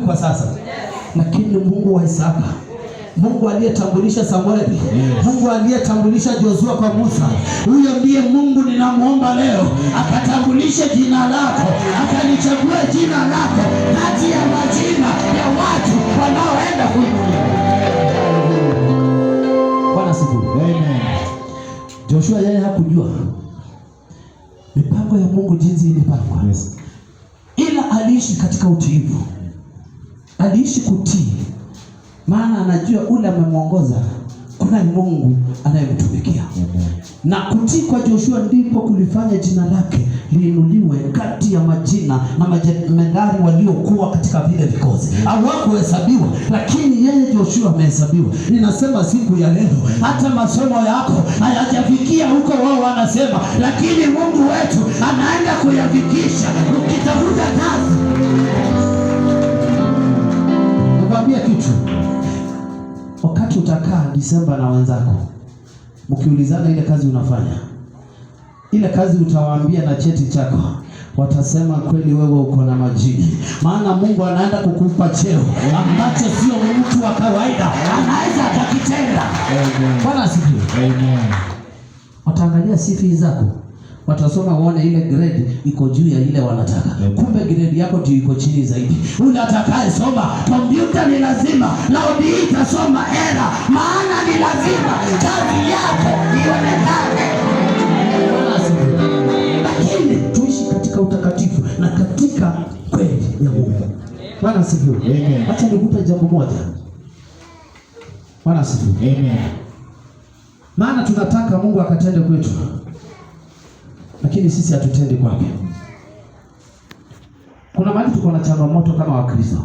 Kwa sasa, lakini Mungu wa Isaka, Mungu aliyetambulisha Samueli, Mungu aliyetambulisha Joshua kwa Musa, huyo ndiye Mungu ninamwomba leo akatambulishe jina lako, akalichagua jina lako kati ya majina ya watu wanaoenda kuinuliwa. Bwana asifiwe. Amen. Joshua yeye hakujua mipango ya Mungu jinsi ilipangwa, ila aliishi katika utiifu, aliishi kutii, maana anajua ule amemwongoza kunaye Mungu anayemtumikia. Amen. Na kutii kwa Joshua ndipo kulifanya jina lake liinuliwe kati ya majina na majemadari waliokuwa katika vile vikosi. Hawakuhesabiwa, lakini yeye Joshua amehesabiwa. Ninasema siku ya leo, hata masomo yako hayajafikia huko wao wanasema, lakini Mungu wetu anaenda kuyafikisha. Ukitafuta kazi, nikwambie kitu, wakati utakaa Disemba na wenzako mkiulizana ile kazi unafanya, ile kazi utawaambia na cheti chako, watasema kweli wewe uko na majini. Maana Mungu anaenda kukupa cheo ambacho sio mtu wa kawaida anaweza akakitenda. Amen. Bwana asifiwe. Amen. Wataangalia CV zako, watasoma waone ile grade iko juu ya ile wanataka, Amen. kumbe grade yako ndio iko chini zaidi. Ule atakaye soma kompyuta ni lazima, laudi hii itasoma era, maana ni lazima kazi yako ionekane. Bwana asifiwe. Lakini tuishi katika utakatifu na katika kweli ya Mungu. Bwana asifiwe. Amen. Acha nikupe jambo moja. Bwana asifiwe. Amen. Maana tunataka Mungu akatende kwetu, lakini sisi hatutendi kwake. Kuna mahali tuko na changamoto kama Wakristo.